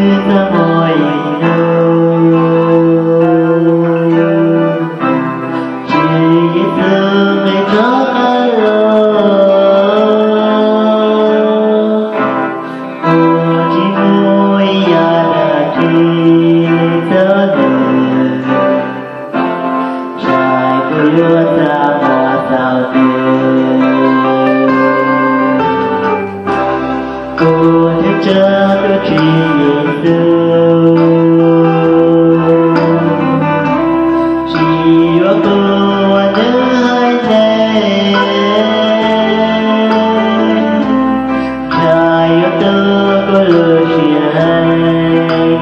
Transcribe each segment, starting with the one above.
txaj muag ib hnub, Tswv Yexus nqis rov qab los, kuv tsis muaj ib yam dab tsi txhawb nws, ntshai kuv yuav txaj muag xaus nws. Kuv thov txog tus Tswv Yexus, tsis yuav kuv ua nws haiv neeg, ntshai yuav tu kuv lub siab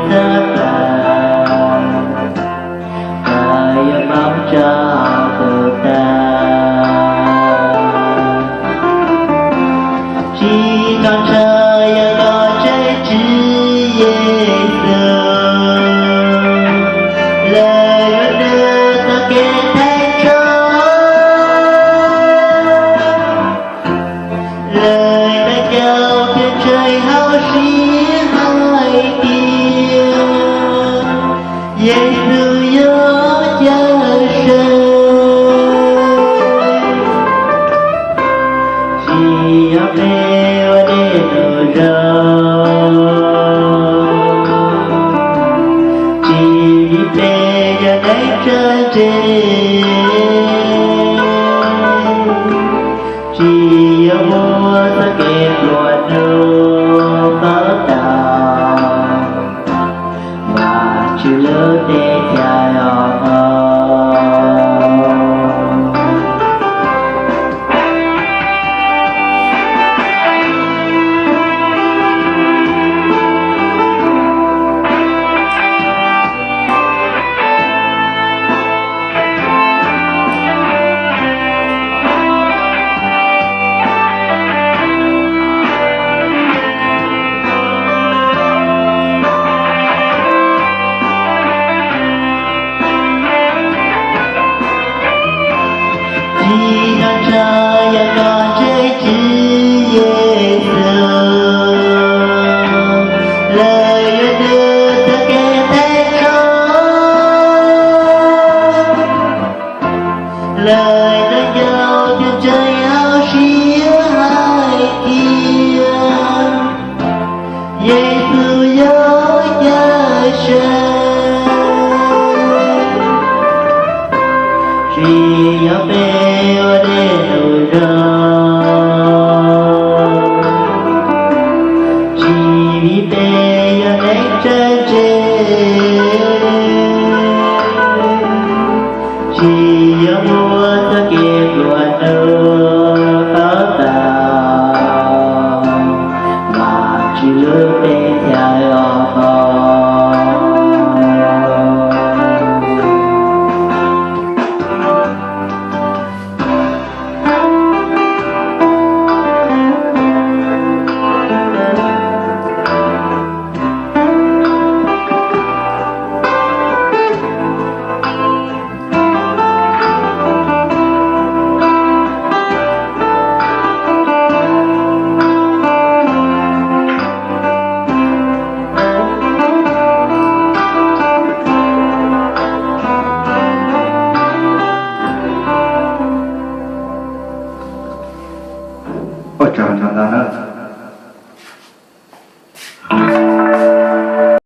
txhawb nqa, ntshai yuav mob tso tus tag. Tsis txhob ntshai, yog koj tseg Tswv Yexus, lawv yuav nrog txoj kev theej tshaj. Lawv tab caug thiab ntshai hauv siab hais tias Yexus yog cawm seej, tsis yog peb ua dej num zoo, tsis yog peb cov neeg txawj ntse, tsis yog muaj txoj kev pluas nug.